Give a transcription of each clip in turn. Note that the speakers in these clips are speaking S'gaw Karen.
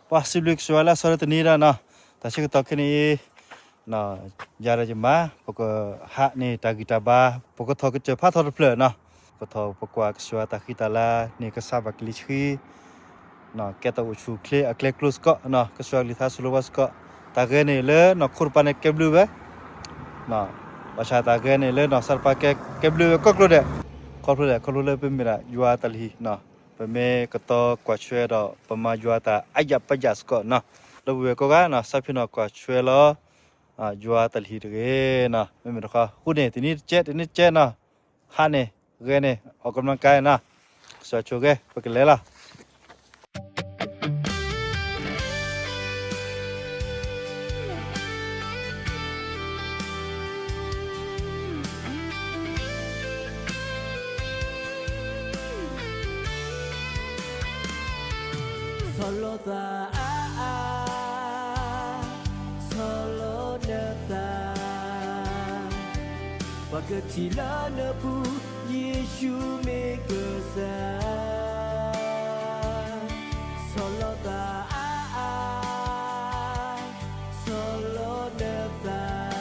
ပှၤစံးဘျုးကစၢ်ယွၤလၢအဆီၣ်ထွဲတနံၤဒၣ်နီၤ, တၢ်ဆၢကတီၢ်ခဲအံၤန့ၣ် ယၤဒီးယမါ ပကဟးန့ၢ်တၢ်ဂံၢ်တၢ်ဘါ, ပကထီၣ်ကစၢၢ်ဖးထီတဖျၢၣ်နီၤ, ကထီၣ်ပကွၢ်ကစၢ်ယွၤတၢ်ဃံတၢ်လၤန့ၣ် ကစၢ်ဘၣ်ကလံၤဆှံ ကဲတၢ်အိၣ်ဆူၣ်အိၣ်ချ့အကျဲကျိစ့ၢ်ကီး, ကစၢ်ယွၤကလုၢ်ကထါဆိၣ်ဂ့ၤဘၣ်စ့ၢ်ကီး, တၢ်ဂ့ၢ်န့ၣ်လၢနီၢ်ခိတဖၣ်န့ၣ်ကဲဘျုးဝဲ ဘၣ်ဆၣ်တၢ်ဂ့ၢ်န့ၣ်လၢနီၢ်သးတဖၣ်ကဲ ကဲဘျုးဝဲကိးကျိဒဲး, ခီဖျိလဲၣ်, ခီဖျိလၢပမ့ၢ်ဒၣ်ယွၤတၢ်လုၢ်ဟံၣ်, ပမ့ၢ်ကတီၤကွၢ်ထွဲဒီး ပမၤယွၤတၢ်အါယၢ်ပယၢ်စ့ၢ်ကီးနီၤ, လၢပဝဲကိးဂၤနီၤ စးဖံနီၤကွၢ်ထွဲလီၤ ယွၤတၢ်လုၢ်ဟံၣ်တဂ့ၤနီၤ, မ့မ့ၢ်တခီ ဃုန့ၣ် တနံၤတကဲ တနံၤတကဲနီၤ, ဟးန့ၣ် ဂဲၤန့ၣ် အီၣ်ကမၣ်ကါနီၤ, ကစၢ်ဆိၣ်ဂ့ၤ ပကလဲၤလီၤ. ဆီၣ်လီၤသးအါအါ, ဆီၣ်လီၤနသး, ပှၤကထံၣ်လၢနပူၤ ယ့ၣ်ၡူးမ့ၢ်ကစၢ်, ဆီၣ်လီၤသးအါအါ, ဆီၣ်လီၤနသး,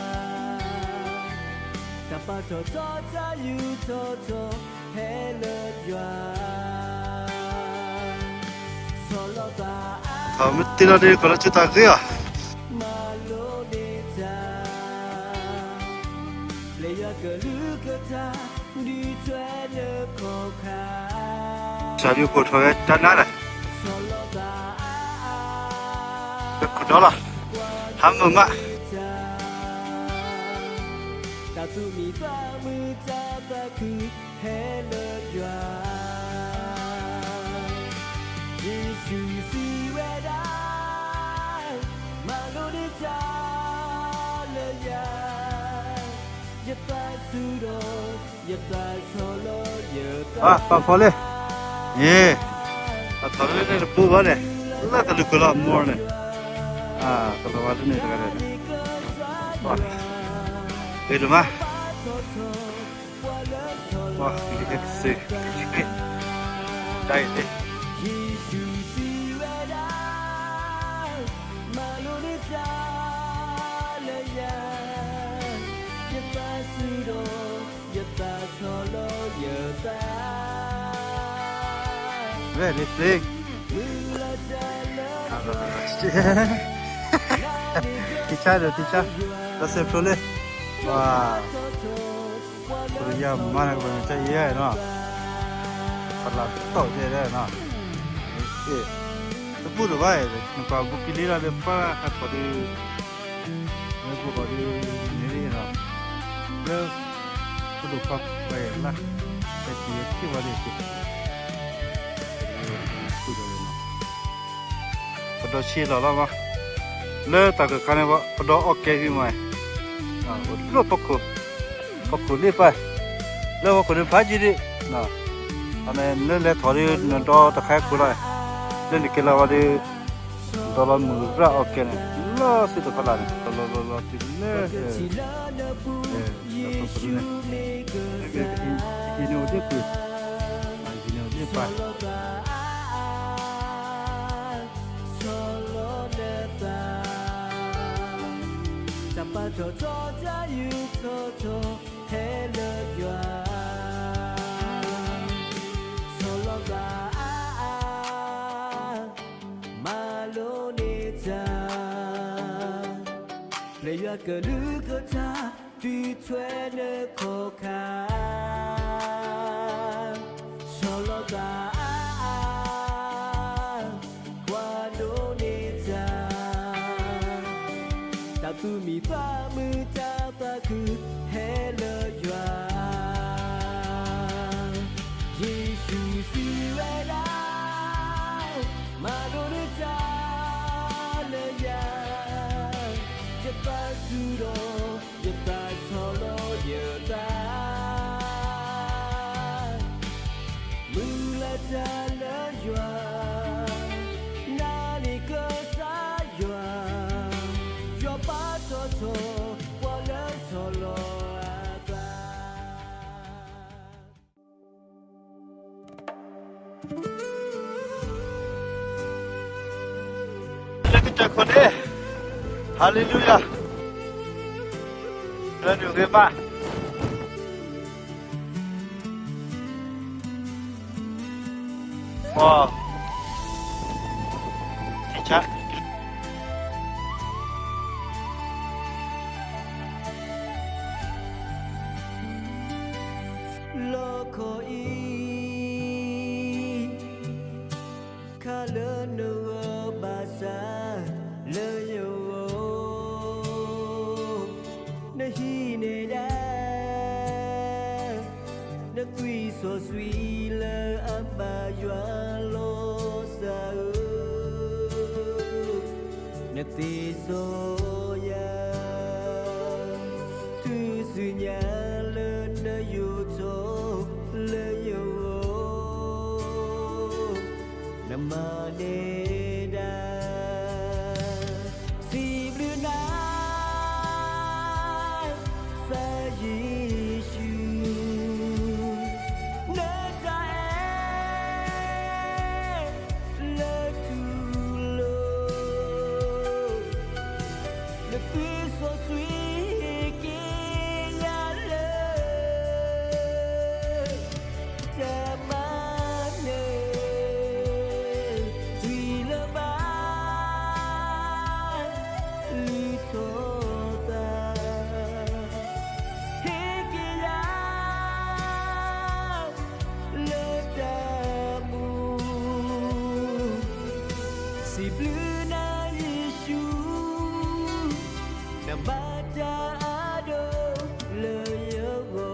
တၢ်ပာ်ထီၣ်ထီတၢ်ယူးထီၣ်ထီ ဟဲလၢယွၤ, ဆီၣ်လီၤသးအါအါ, မ့ၢ်တ့လီၤဒ်ကီးလၢဆူတၢ်ဂ့ၤအီၤ, မၤလိန့ၢ်တၢ်, ပျဲယွၤကလုၢ်ကထါ ဒုးထွဲနခီၣ်ခါ, စၢ်ဒုးကိၢ်ထီၣ်ဝဲတၢ်နါလဲၣ်, ဆီၣ်လီၤသးအါအါ, ကခိၣ်ဒီလီၤ, ဟးမုာ်မး တၢ်သူၣ်မံသးမုာ်တၢ်သးခု ဟဲလၢယွၤ, ယ့ၣ်ၡူးစံးဝဲဒၣ်, မၤလိန့ၢ်တၢ်လၢယၤ, ယသးဆူၣ်ဒီး ယသးဆီၣ်လီၤ, ယသး, ပာ်ဖီလံ, ယ့ၣ်, ပာ်ထီၣ်လၢန့ၣ်တပူၤဘၣ်န့ၣ်, လၢတၢ်လူၢ်ခိၣ်လီၤမီၢ်န့ၣ်, တလီၤဝါလၢန့ၣ်တဂၤန့ၣ်, ဂ့ၤဒိၣ်မး, ပှၤကလံၤဟဲကစ့ၢ်, တၢ်အံၤန့ၣ်, မၤလိန့ၢ်တၢ်လၢယၤ, ယသးဆူၣ်ဒီး ယသးဆီၣ်လီၤ, ယသး, ဝဲန့ၣ်သ့ ထံဆါဒီးထံဆါ, ဒီးစဲးဖျိလံ, ပှၤ, ပယီၤမါန့ၣ် ကဘၣ်မ့ၢ်တၢ်အံၤနီၤ, ပလၢတီၢ်ကဲဒၣ်နီၤ, တဘူၣ်တဘၣ်, နကွၢ်ဘူးကလံၤလီၤလၢပှၤဟးထီၣ်ဒုး လၢပဂီၢ်ဒုး န့ၣ်လံနီၤ, လၢ, ပဒိၣ်ခွါပှဲၤလၢ, ပဲထံဝဲထံၣ်ဝဲဒၣ်, ပဒီဆံးလီၤလီၤမး, လၢတၢ်ကခါန့ၣ် ပဒီအီၣ်ကဲဖံမး, အိၣ်လၢဖီခိၣ်, ဖီခိၣ်လ့ပၢ်, လၢဖီခိၣ်န့ၣ်ဖးယံာ်ဒံး, အန့ၣ်လၢလဲၤထီၣ်ဒုး နဒီတခါခိၣ်လီၤ, လၢနက့ၤလီၤဝဲဒုး ဒီးလီၤမုၢ်ရၣ်အီၣ်ကဲန့ၣ် လီၤဆူတဖီလာ်န့ၣ် လီၤလီၤလီၤတုၤလၢ, ဒီးပန့ၣ်, ဟံးန့ၢ်အိၣ်ဒ့ၣ်ပှ့ၤ, ဟံးန့ၢ်အိၣ်ဒ့ၣ်ပှ့ၤ, ဆီၣ်လီၤနသး, တၢ်ပာ်ထီၣ်ထီတၢ်ယူးထီၣ်ထီ ဟဲလၢယွၤ, ဆီၣ်လီၤသးအါအါ, မၤလိန့ၢ်တၢ်, ပျဲယွၤကလုၢ်ကထါ ဒုးထွဲနခီၣ်ခါ, ဆီၣ်လီၤသးအါအါ, ကွၢ်ဒိးန့ၢ်တၢ်, တၢ်သူၣ်မံသးမုာ်တၢ်သးခု ဟဲလၢယွၤ, ယ့ၣ်ၡူးစံးဝဲဒၣ်, မၤလိန့ၢ်တၢ်လၢယၤ, ယသးဆူၣ်ဒီး ယသးဆီၣ်လီၤယသး, မုၢ်လၢ်တၢ်လၢယွၤ, နၤန့ၣ်ကစၢ်ယွၤ, ယွၤပာ်ထီၣ်ထီ ပှၤလၢဆီၣ်လီၤအသး. တၢ်ခိၣ်န့ၣ်, ဟါလ့လူယၤ, လၢနုာ်ဂ့ၤမး, ပှၤ, ထံဆါ လီခီအံၤ, ခါလၢနဂီၢ်ဘၣ်ဆၣ်လၢယဂီၢ်, နဟံးန့ၢ်ဒၣ် နသွံၣ်စီဆှံလၢအဘၣ်ယွၤလီၤစၢ်ဧၢ, နသ့စီယၤ တုၤဆူညါလၢနယိးထီၣ်လၢယဂီၢ်, နမၤန့ၢ်ဒၣ် စံးဘျုးနၤ ကစၢ်ယ့ၣ်ၡူး, နတၢ်အဲၣ်လၢထူလီၤ, နသွံၣ်စီဆှံဟ့ၣ်က့ၤယၤလၢ တၢ်မၤနၢၤ, သွံၣ်လၢဘၣ် လုၢ်ထီၣ်သး, ဟ့ၣ်က့ၤယၤ လၢတၢ်မူ, စံးဘျုးနၤယ့ၣ်ၡူး, နဘၣ်တၢ်အဒိၣ်လၢယဂီၢ်.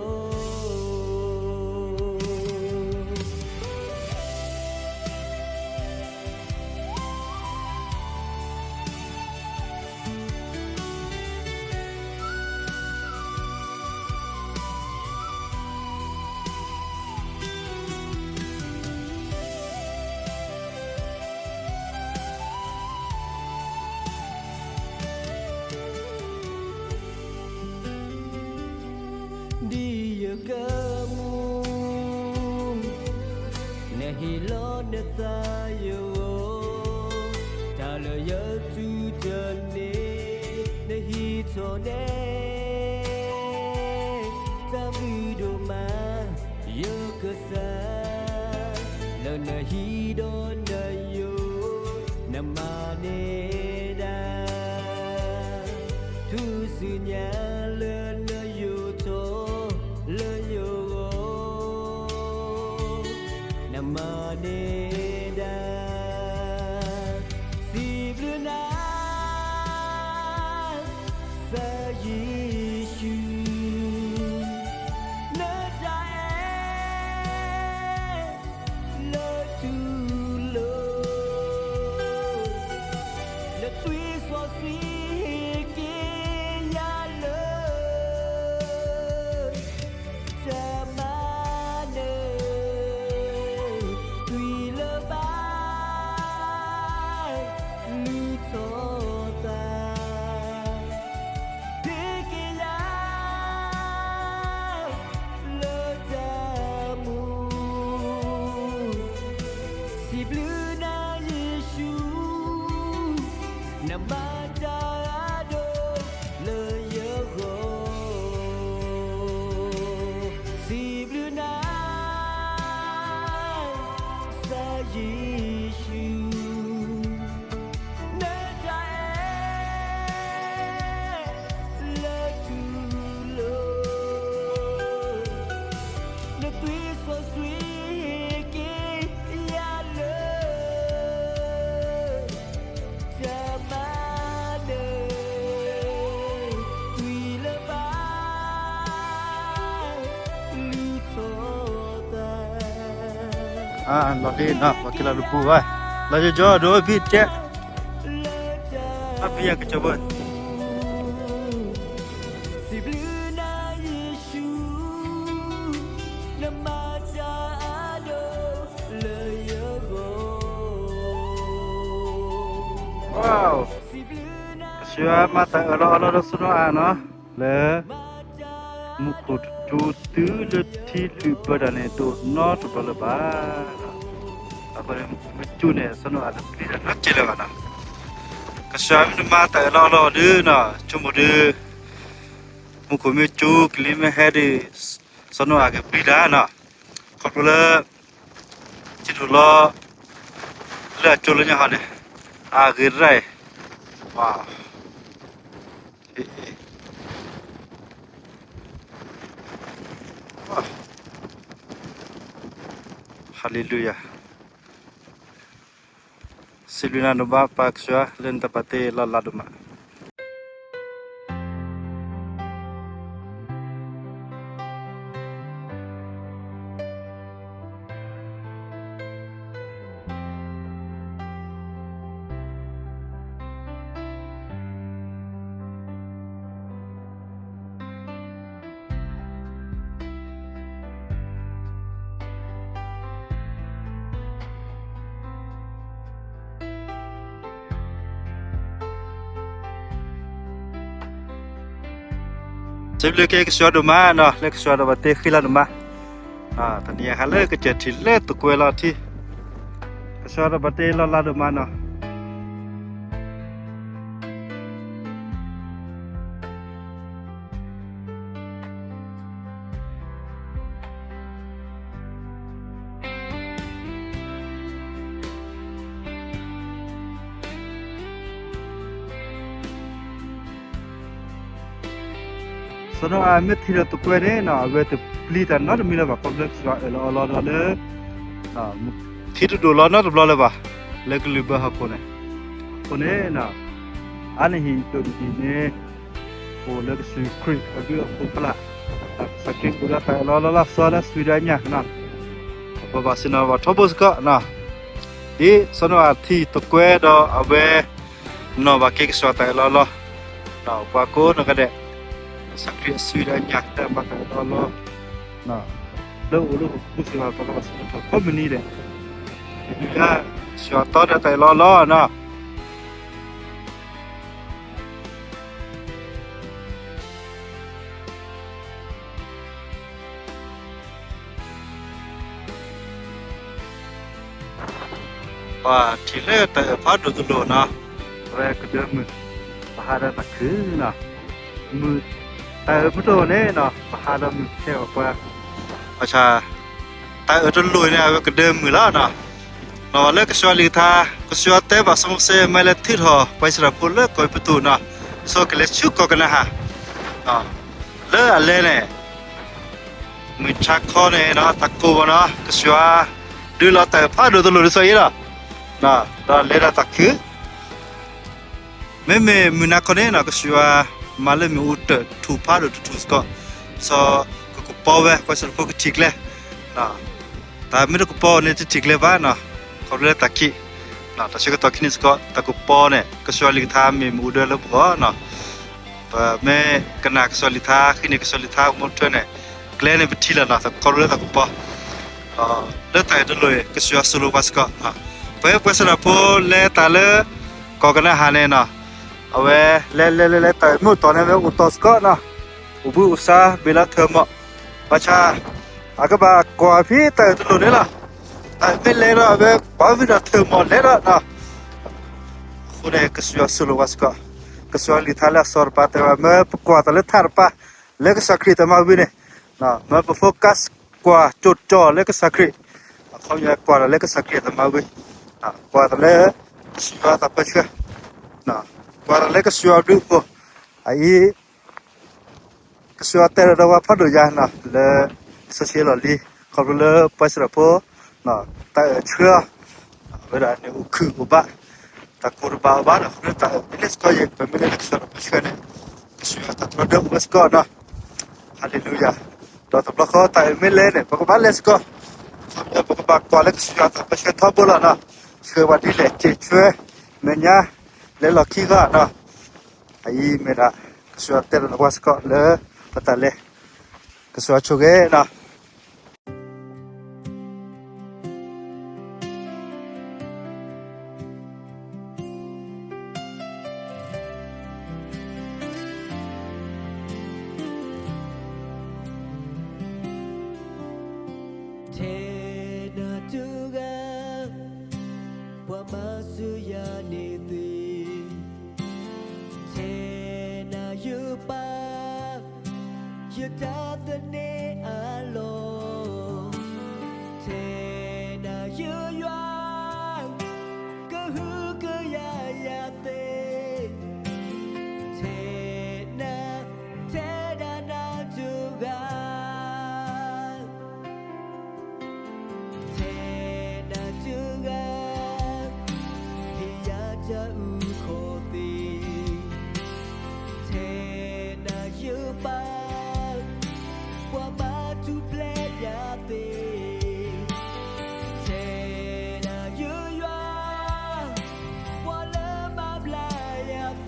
ဒ်ယကမူ နဟ့ၣ်လီၤနသးယဂီၢ်, တၢ်လၢယတူၢ်တန့ၢ် နဟံးထီၣ်နဲ တၢ်ဘျုးဒိၣ်မး ယကစၢ်, လၢနဟံးဒီးနယိး နမၤန့ၢ်ဒၣ် တုၤဆူညါလၢနယိးထီၣ်လၢယဂီၢ်, နမၤန့ၢ်ဒၣ် စံးဘျုးနၤ ကစၢ်ယ့ၣ်ၡူး, နတၢ်အဲၣ်လၢထူလီၤ, နသွံၣ်စီဆှံဟ့ၣ်က့ၤယၤလၢ တၢ်မၤနၢၤ, သွံၣ်လၢဘၣ် လုၢ်ထီၣ်သး, ဟ့ၣ်က့ၤယၤ လၢတၢ်မူ, စံးဘျုးနၤယ့ၣ်ၡူး, နဘၣ်တၢ်အဒိၣ်လၢယဂီၢ်, စံးဘျုးနၤ ကစၢ်ယ့ၣ်ၡူး, နတၢ်အဲၣ်လၢထူလီၤ, နသွံၣ်စီဆှံဟ့ၣ်က့ၤယၤလၢ တၢ်မၤနၢၤ, သွံၣ်လၢဘၣ် လုၢ်ထီၣ်သး, လီၤလံနီၤ ပှၤက့ၤလီၤတပူၤဘၣ်, လီၤယိယိဒိၣ်ဘံၣ်တဲ, အဖံယကစၢ်ဘၣ်, စံးဘျုးနၤယ့ၣ်ၡူး, နမၤတၢ်အဒိၣ်လၢယဂီၢ်, ကစၢ်ယွၤမၤတၢ်အၢၣ်လီၤအီလီၤဒီးစီၤနိအၤနီၤ, လၢ မူခိၣ်တတူၤတုၤလၢထံလုၣ်ဘၢတၢ်န့ၣ် တအိၣ်နီတဘျီလၢၤဘၣ်. အဃိန့ၣ် မ့ၢ်ကၠူန့ၣ် စီၤနိအၤတပျံၤတၢ်နီတစဲးလၢၤဘၣ်နီၤ. ကစၢ်မ့ၢ်တမၤတၢ်အၢၣ်လီၤအီလီၤဒုးနီၤ, ဆိကမိၣ်ဒုး မူခိၣ်မ့ၢ်ကၠူ ကလံၤမ့ၢ်ဟဲဒုး စီၤနိအၤကပျံၤတၢ်နီၤ, ခီဖျိလၢ ထံဒိၣ်လီၤ လၢအကၠိလၢညါဟီန့ၣ် အဂ့ၤတရၣ်အံၤ, Hallelujah. စံးဘျုးနၤဒိၣ်မး ပၢ်ကစၢ်လၢနတၢ်ပာ်တ့လီၤလးဒိၣ်မး. စံးဘျုးက့ၤကစၢ်ဒိၣ်မးနီၤ, လၢကစၢ်ဒိၣ်ဘၣ်တ့ဃံလးဒိၣ်မး, တနံၤအံၤဟးလၢကစၢၢ်ထံၣ်လၢသကွဲးလီၤထံ, ကစၢ်ဒိၣ်ဘၣ်တ့လီၤလးဒိၣ်မးနီၤ. စီၤနိအၤမ့ၢ်ထံၣ်ဒီးသကွဲးန့ၣ်နီၤ, အဝဲတပျံၤတၢ်နီတမံၤလၢၤဘၣ်, ခီဖျိလၢကစၢ်အၢၣ်လီၤအီလီၤဒီးလၢ ထံတဒိၣ်လီၤနီတဘျီလၢၤဘၣ်, လၢကလုာ်ဘၢဟီၣ်ခိၣ်န့ၣ်, အဃိန့ၣ် အါန့ၢ်ဟံၣ်ဒိၣ်တဟံၣ်န့ၣ် အိၣ်လၢကစၢ်ခရံာ်အဘျုးအဖှိၣ်ဖျါ, ကစၢ်ခရံာ်အိၣ်ဒီးတၢ်အၢၣ်လီၤလီၤလီၤဆီလၢအသွံၣ်ဒီးအညၣ်နီၤ, ပဘၣ်ဆ့ၣ်နီၤဘၣ်ထီဘိစ့ၢ်ကီးနီၤ, ဒ်စီၤနိအၤထံၣ်သကွဲးဒီးအဝဲ နီၣ်ဘၣ်က့ၤကစၢ်တၢ်အၢၣ်လီၤလီၤ, ပှၤကိးနီၢ်ဂၤဒဲး, ကစၢ်ခရံာ်အသွံၣ်ဒီးအညၣ်တၢ်မၤတၢ်အၢၣ်လီၤလီၤ လၢအိၣ်လၢပပူၤစ့ၢ်ကီး ပကဘၣ်ဆ့ၣ်နီၤထီၣ်ကိးမုၢ်နံၤဒဲး, ဟ့ၣ်ဒုးဒၣ် ကစၢ်တီဒီးတၢ်အၢၣ်လီၤလီၤနီၤ. ပှၤထံၣ်လၢတၢ်အၢၣ်ဖးဒိၣ်တလိၣ်နီၤ, အဝဲကဒၢမုၢ်, ပဟးဒီးတၢ်ခုၣ်နီၤ, မုၢ်, တၢ်အၢၣ်မ့ၢ်တအိၣ်န့ၣ်နီၤ ပဟးဒီးမုၢ်ထဲအီၤပှၤ, ဘၣ်ဆၣ် တၢ်အၢၣ်တလိၣ်အံၤန့ၣ် အဝဲကဒၢမုၢ်လီၤနီၤ, နီၢ်ဘၣ်လၢကစၢ်ယွၤလံာ်ကထါ, ကစၢ်ယွၤတဲဘၣ်စီၤမိၤၡ့ မ့ၢ်လဲၤထုးထီၣ်ပှၤအံၣ်စရ့လးဖိလၢကီၢ်အဲၤကူပတူးနီၤ, စီၤကလဲၤဆူကီၢ်ကနၤအၣ်, လၢအလဲၤန့ၣ် မုၢ်ဆါခီန့ၣ်နီၤ တၢ်ကိၢ်ဘၣ်နီၤ ကစၢ်ယွၤ ဒုးလီၤတၢ်အၢၣ်ဖးဒိၣ်တလိၣ်ဒ်သိးအံၤလီၤ, ဒီးလဲၤဒီးတၢ်ခုၣ်, မ့မ့ၢ်မုၢ်နၤခီန့ၣ်နီၤ ကစၢ်ယွၤ မၤလၢမ့ၣ်အူတၢၢ်ထူၣ်ဖးဒိၣ်တထူၣ်စ့ၢ်ကီး, စီၤကကပီၤဝဲ ပှၤအံၣ်စရ့လးဖိကထံၣ်ကျဲ တၢ်မ့ၢ်တကပီၤန့ၣ် တထံၣ်ကျဲဘၣ်နီၤ, ခီဖျိလၢတၢ်ခံး, တၢ်ဆၢကတီၢ်ခံန့ၣ်စ့ၢ်ကီး တၢ်ကပီၤန့ၣ် ကစၢ်ယွၤလံာ်ကထါမ့ၢ်မ့ၣ်အူဒၢလၢပဂီၢ်နီၤ, ပမ့ၢ်ကနၣ်ကစၢ်ယွၤလံာ်ကထါ ဃ့န့ၢ်ကစၢ်ယွၤလံာ်ကထါ မ့ၢ်ထွဲန့ၣ် ကျဲန့ၣ်ပထံၣ်လီၤနီၤ ခီဖျိလၢတၢ်ကပီၤ, လၢတၢ်အၢၣ်တလိၣ်အံၤ ကစၢ်ယွၤသိၣ်လိပှၤစ့ၢ်ကီး, ပဝဲပှၤအံၣ်စရ့လးဖိလဲၤတၢ်လၢ ကီၢ်ကနၤအၣ်န့ၣ်နီၤ, အဝဲလဲၤလဲၤလဲၤလဲၤ တၢ်အၢၣ်မ့ၢ်အိၣ်တီၢ်န့ၣ် အဝဲအိၣ်တီၢ်စ့ၢ်ကီးနီၤ, အိၣ်ဘှံးအိၣ်သါ ဘ့ၣ်လီၤထၢၣ်မီၢ်, ဘၣ်ဆၣ် အကဘၣ်ကွၢ်ဖဲတၢ်အၢၣ်တလိၣ်န့ၣ်လီၤ, တၢ်အၢၣ်မ့ၢ်လဲၤဒီး အဝဲကွၢ်ဖဲဒီးထၢၣ်မီၢ်လဲၤဒီးနီၤ, အဃိန့ၣ် ကစၢ်ယွၤသိၣ်လိပှၤစ့ၢ်ကီး, ကစၢ်ယွၤလံာ်ကထါလၢအစီၤတပၤတဲဝဲ မၢပကွၢ်တၢ်လၢထးတပၤ လၢကစၢ်ခရံာ်တၢ်မၤဝံၤန့ၣ်, မၢပ focus ကွၢ်ကၠိတီၢ်လၢကစၢ်ခရံာ်, အခီပညီကွၢ်တၢ်လၢကစၢ်ခရံာ်တၢ်မၤဝံၤ, ကွၢ်တၢ်လၢ ကစၢ်ယွၤတၢ်ပၢဆှၢ, ကွၢ်တၢ်လၢကစၢ်ယွၤဘျုးအဖှိၣ်, အအံၤ ကစၢ်ယွၤတဲဒီးပှၤဖးဒိၣ်ယၤနီၤ လၢ စီဆှံလီၢ်လံၤ ခီဖျိလၢပှၤအံၣ်စရ့လးဖိ တၢ်အၢၣ်ဆှၢအီၤ ဝဲဒၣ်န့ၣ်အိၣ်ခုၣ်အိၣ်ဘၣ်, တၢ်ကိၢ်တဘၣ်အိၣ်ဘၣ်ဒီး ခီဖျိတၢ်အၢၣ်မ့ၢ်လဲၤစ့ၢ်ကီးယဲၢ် ပမ့ၢ်လဲၤလၢကစၢ်ယွၤတၢ်ပၢဆှၢန့ၣ် ကစၢ်ယွၤတၢ်တြီဒၢအိၣ်ဝဲစ့ၢ်ကီးနီၤ, ဟါလ့လူယၤ, ဒီးတဘျီဃီတၢ်အၢၣ်မ့ၢ်လဲၤန့ၣ် ပကဘၣ်လဲၤစ့ၢ်ကီး, ပကဘၣ်ကွၢ်လၢကစၢ်ယွၤတၢ်ပၢဆှၢထီဘိလီၤနီၤ, ဆှၢပှၤဒ်လဲၣ် စံးဆှၢ မဲာ်ညါ လဲၤလီၢ်ခံဂၤနီၤ, အအံၤမ့ၢ်ဒၣ် ကစၢ်ယွၤတဲလီၤနပှၤစ့ၢ်ကီးလၢ ပတၢ်လဲၤ, ကစၢ်ယွၤဆိၣ်ဂ့ၤနီၤ. ထဲနၤတဂၤ ပှၤမၤဆူယၤန့ၣ်သ့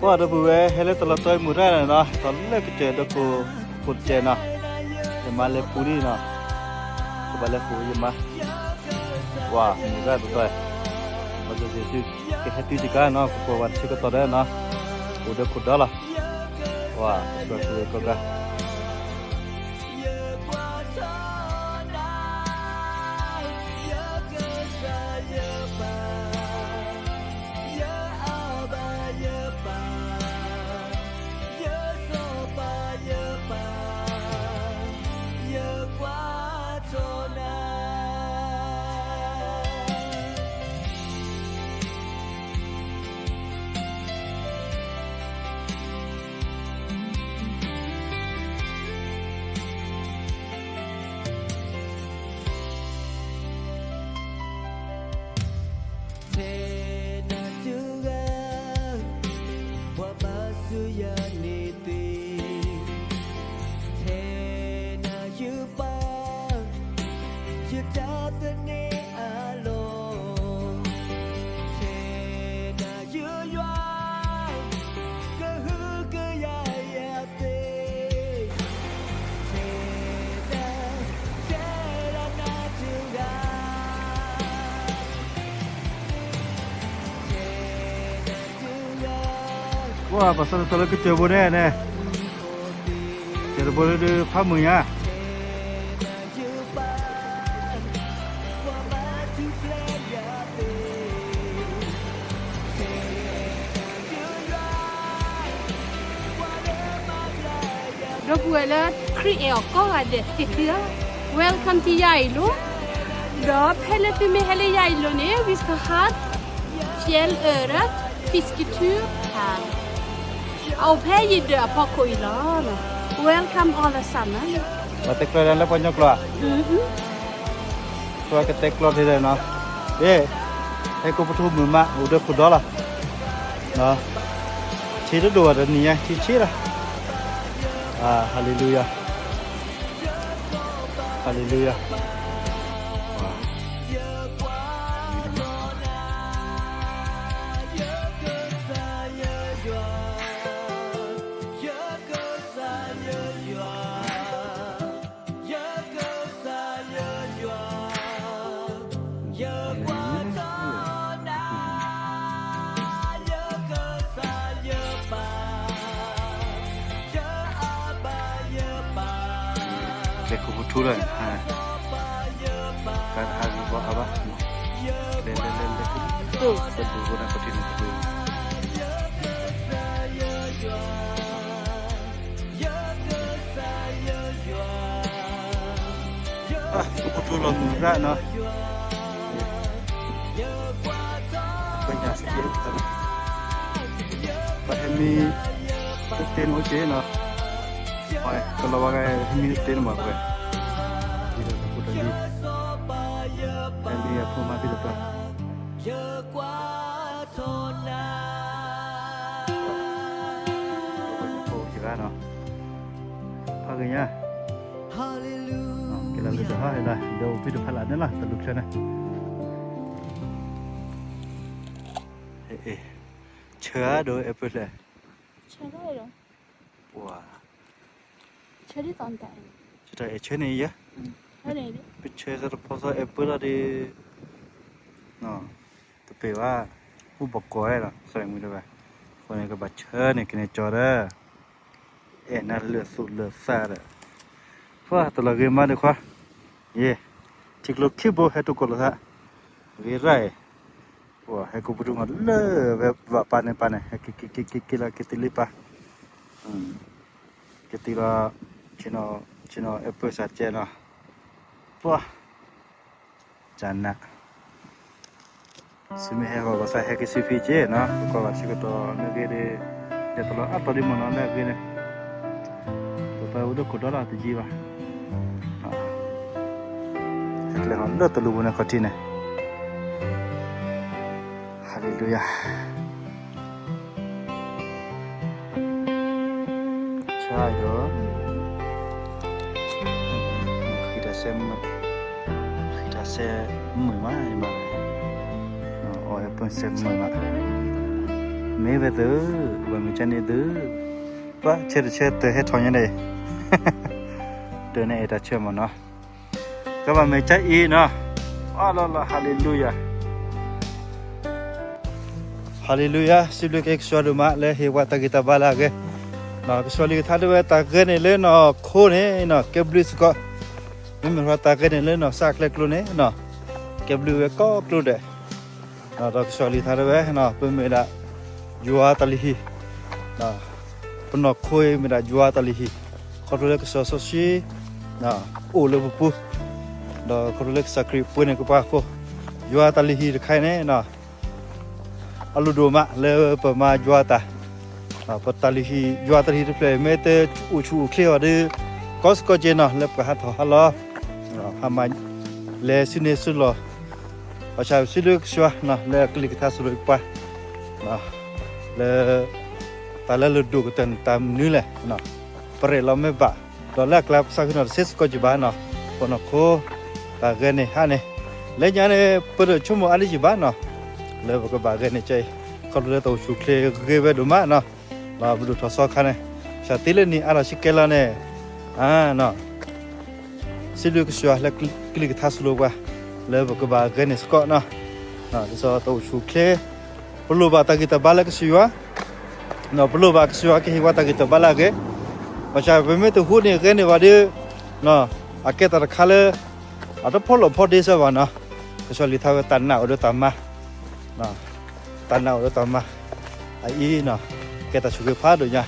ပှၤဒီပုၢ်ဝဲၢ် ဟဲလၢတလီၤတီမုၢ်ရၣ်နီၤ, ဒီးလၢကစၢၢ်ဒီးခိၣ်ဖိတကဲနီၤ, ယမါလဲၤပူၤလံနီၤ, ကဘၣ်လဲၤဃိးယမါ, ပှၤမုၢ်ရၣ်တတီၤ, ဘၣ်ဆၣ်သ့ၣ်သု ကဟဲတုၤတကါနီၤ, ကကိးဝဲတဆံကတီၢ်ဒီးနီၤ, အိၣ်ဒီးခိၣ်ဒီလီၤ, ပှၤကကွၢ်ကဂၤ ထဲနၤတဂၤ ပှၤဘၣ်ဆူယၤန့ၣ်သ့, ထဲနၤယပၢ် ယတၢ်သန့ၤအလီၢ်, ထဲနၤယယွၤ ကဟုကယာ်ယၤသ့, ထဲဒၣ် ထဲဒၣ်နၤတဂၤ ပှၤဘၣ်ဆၣ်တတီၤလၢကစၢၢ်ဘိန့ၣ်န့ၣ်, ကစၢၢ်တဘိလၢဒုးဖးမုာ်ညါ ဒီပုၢ်ဝဲၢ်လၢ ခရံာ်အဲၣ်အီၤကိးဂၤဒဲး ကသံဧၢ, Welcome to Geilo, ဒီးဖဲလၢသုမ့ၢ်ဟဲလၢ Geilo န့ၣ် we ska ha fjelløret fisketur, အအိၣ်ဖဲယံၤဒၢးအဖီခိၣ်အံၤလီၤ, Welcome all the summer, ပှၤတဲကျီၢ်ဒၣ်လၢပှၤကညီကျိာ်ဧါ, ပှၤကတဲကျီၢ်ထဲလဲၣ်နီၤ, ဟဲကိးပထူမုာ်မး အိၣ်ဒီးခိၣ်ဒီလီၤ, ထံတဒိၣ်ဘၣ်ဒီးနံၤညါ ထံဆံးလီၤ, Hallelujah, Hallelujah. လဲၤကိးပထူလီၤ, တၢ်တဟးဂီၤဘၣ်အါဘၣ်, လဲၤလဲၤလဲၤလဲၤ, တဒူၣ်ဖိန့ၣ်ပထံၣ်န့ၣ်တဒူၣ် ပထူလီၤမုၢ်ရၣ်နီၤ, ပညၣ်စက့, ပှၤဟဲမံတ့ၢ်န့ၣ်အိၣ်က့နီၤ, ပှၤကလီၤဝါဂၤဟဲမံတ့ၢ်န့ၣ်မးပှဲၤ, ဒ်သိးတပူၤတလံ, ဟဲမံအဖိမါသ့ၣ်တဖၣ် ယဂၤနီၤ, ဖးကညါ, ကဲလၢလၢတဟါလၢ ဒီးအိၣ်ဖံးတဖၣ်လၢန့ၣ်လီၤ တလူၤချၢန့ၣ်, ဆၢအဒိ appleလဲၣ်, ပှၤ ဆၢတၢ်အဲၣ်ဆၢန့ၣ်ယဲ, ပဆၢသးတဖီသီ apple လီၤဒီး တပ့ၤဘၣ်, အိၣ်ဘၣ်ကီးဝဲလီၤ သရၣ်မုၣ်တဂၤ, အဃိန့ၣ် ကဘၣ်ဆၢန့ၣ် ကန့ၢ်ကၠီဒီး အဲၣ်နၤလၢာ်သူၣ်လၢာ်သးဒီး, ပှၤတလီၤဂ့ၤမးဒံးခွါ, ယဲ, ထံကျိခံဘိဟဲတိၢ်ကီၢ်လိာ်သး, ဂ့ၤရၢ်အံၤ, ပှၤဟဲကိးပထူမးလၢဝဲဘၣ်ပၢ်န့ၣ်ပၢ်န့ၣ် ဟဲက့ၤက့ၤက့ၤက့ၤက့ၤလီၤ က့ၤတ့လံပၢ်, က့ၤတ့လီၤ, ဆ့ၣ်နီၤ, ဆ့ၣ်နီၤ apple စးကဲနီၤ, ပှၤ ကနၣ်, သုမ့ၢ်ဟဲဂီၤဘၣ်သးဟဲက့ၤစုဖံက့နီၤ, ပကွၢ်ဘၣ်ဆၢကတီၢ်မ့ၢ်ဂ့ၤဒီး, လဲၤတလီၤအါတီၤဒံးမ့ၢ်နီၤ လၢအဂ့ၤန့ၣ်, ပပၢ်အိၣ်ဒီးခိၣ်ဒီလီၤတယံာ်ဘၣ်, ဟဲကျဲဟီၣ်လၢတလူၤပူၤန့ၣ်ခီၣ်ထံးန့ၣ်, Hallelujah. ဆၢအံၤဒီး ဃံတၢ်စဲမုာ်, ဃံတၢ်စဲမုာ်မး ယမၤ, အီၣ် apple စဲမုာ်မး, မ့ၢ်ဝဲသု, ဘၣ်မ့ၢ်ကန့ၣ်သု, ပှၤဆၢတဆၢတဟဲထီၣ်ညါန့ၣ်, တၢ်န့ၣ်အဲၣ်တၢ်ဆၢမးနီၤ, ကဘၣ်မ့ၢ်ကအံၤနီၤ, အလီၤလီၤ ဟါလ့လူယၤ ဟါလ့လူယၤ, စံးဘျုးက့ၤကစၢ်ဒိၣ်မး လၢဟ့ၣ်ဝဲတၢ်ဂံၢ်တၢ်ဘါလၢအဂ့ၤ, ကစၢ်လံာ်ကထါတဲဝဲတၢ်ဂ့ၢ်န့ၣ်လၢနီၢ်ခိန့ၣ်နီၤ ကဲဘျုးစ့ၢ်ကီး, မ့မ့ၢ်တၢ်ဂ့ၢ်န့ၣ်လၢနီၢ်စၢ်အကျဲကျိန့ၣ်နီၤ, ကဲဘျုးဝဲကိးကျိဒဲး, ဒီးကစၢ်လံာ်ကထါတဲဝဲ, ပမ့ၢ်ဒၣ် ယွၤတၢ်လုၢ်ဟံၣ် ပနီၢ်ခိအံၤမ့ၢ်ဒၣ်ယွၤတၢ်လုၢ်ဟံၣ်, ခီဖျိလၢကစၢ်စီဆှံ အိၣ်လၢပပူၤ, ဒီးခီဖျိလၢကစၢ်ခရံာ်ပှ့ၤန့ၢ်ကပှၤအဃိ, ယွၤတၢ်လုၢ်ဟံၣ်တခါအံၤန့ၣ် အလုၢ်ဒိၣ်မးလၢပမၤယွၤတၢ်, ပတၢ်လုၢ်ဟံၣ် ယွၤတၢ်လုၢ်ဟံၣ်တဖျၢၣ် မ့ၢ်တအိၣ်ဆူၣ်အိၣ်ချ့အီၤဒီး ကီစ့ၢ်ကီးက့ၤနီၤ လၢပှၤဟးထီၣ်ဟးလီၤ, ဟးမၤ လဲၤဆူန့ၢ်ဆူလီၢ်, ဘၣ်ဆၣ်ပစံးဘျုးကစၢ် လၢအကလုၢ်ကထါဆိၣ်ဂ့ၤပှၤ လၢ တၢ်လၢလုၢ်ဒိၣ်ကတၢၢ်န့ၣ် တၢ်မနုၤလဲၣ်, ပရဲၣ်လီၤမ့ၢ်ဘၣ်, ဒီးလၢအကျါပသးခုနီၤတစ့စ့ၢ်ကီးက့ၤဘၣ်နီၤ, ပနီၢ်ခိ တၢ်ဂ့ၢ်န့ၣ်ဟါန့ၣ်, လၢညါန့ၣ် ပတဆိကမိၣ်အါဒံးက့ၤဘၣ်နီၤ, လၢပကဘၣ်ဂ့ၤန့ၣ်ကဲအံၤ, ခီဖျိလၢတၢ်အိၣ်ဆူၣ်အိၣ်ချ့ဂ့ၤဝဲဒိၣ်မးနီၤ, လၢပဒိၣ်ထီၣ်စီခါန့ၣ်, ဘၣ်ဆၣ်သ့လၢနံၣ်အါထီၣ်ဆံကဲလီၤန့ၣ် စံးဘျုးကစၢ်ယွၤလၢကလုၢ်ကထါဆိၣ်ဂ့ၤပှၤ လၢပကဘၣ်ဂ့ၤန့ၣ်စ့ၢ်ကီးနီၤ, ဒ်သိးတၢ်အိၣ်ဆူၣ်အိၣ်ချ့, ပလိၣ်ဘၣ်တၢ်ဂံၢ်တၢ်ဘါလၢကစၢ်ယွၤ, ပလိၣ်ဘၣ်ကစၢ်ယွၤကဟ့ၣ်ပှၤတၢ်ဂံၢ်တၢ်ဘါလၢအဂ့ၤ, ဘၣ်ဆၣ်ပမ့ၢ်တဟူးန့ၢ်ဂ့ၤန့ၢ်ဘၣ်ဒီး, အကဲတၢ်တခါလၢ အတဖီၣ်လိာ်ဖီဒ့စၢၤဘၣ်နီၤ, ကစၢ်လံာ်ထါဝဲတၢ်နာ်အိၣ်ဒီးတၢ်မၤ တၢ်နာ်အိၣ်ဒီးတၢ်မၤ, အအံၤနီၤ, ကဲတၢ်ဆိၣ်ဂ့ၤဖးဒိၣ်ညါ,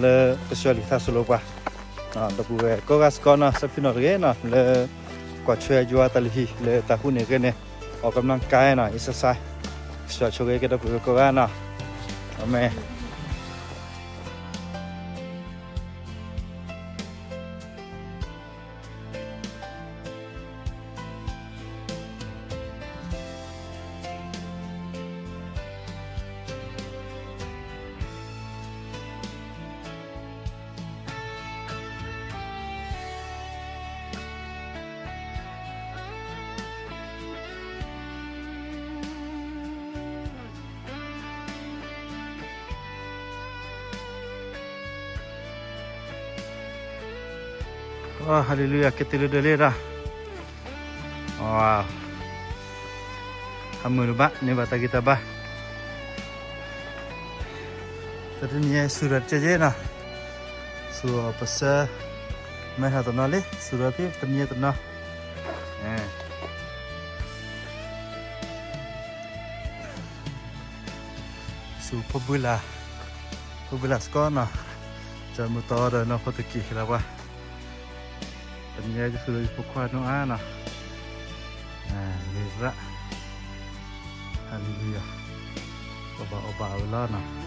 လၢကစၢ်လံာ်ထါဆိၣ်ဂ့ၤပှၤ, ဒီပုၢ်ဝဲၢ်ကိးဂၤစ့ၢ်ကီးနီၤ, စးဖံနီၣ်တဂ့ၤနီၤ, လၢ ကွၢ်ထွဲယွၤတၢ်လုၢ်ဟံၣ် လၢတၢ်ဟူးန့ၢ်ဂ့ၤန့ၢ်, အီၣ်ကမျၢၢ်ကါနီၤ, အံၤစါစါ, ကစၢ်ဆိၣ်ဂ့ၤက့ၤဒီပုၢ်ဝဲၢ်ကိးဂၤနီၤ, အၤမ့ၣ်. ဟါလ့လူယၤ, ကဲတုၤလၢဒၢးလံဒၣ်, ဟးမုာ်တဘၣ်န့ၢ်ဘၣ်တၢ်ဂံၢ်တၢ်ဘါ, တနံၤအံၤဆူၣ်ထီၣ်တကဲကဲနီၤ, ဆူၣ်အီၤပစၢ, မဲထီၣ်တနီၤလံ, ဆူၣ်ထီၣ်ဖဲတနံၤအံၤတနီၤ ဆူၣ်ဖီဘုလၢ်, ဖီဘုလၢ်စ့ၢ်ကီးနီၤ, ကၢ်မုၢ်တီဒီးနီၢ်ဖိတက့ၢ်လၢပှၤ, တနံၤအံၤကဆူၣ်ဒီးယဖိခွါနီၢ်အါနီၤ, မ့ၢ်ရၣ်, ဟါလ့လူယၤ, အီၣ်ဘၣ်အီၣ်ဘၣ်ဝဲလီၤနီၤ.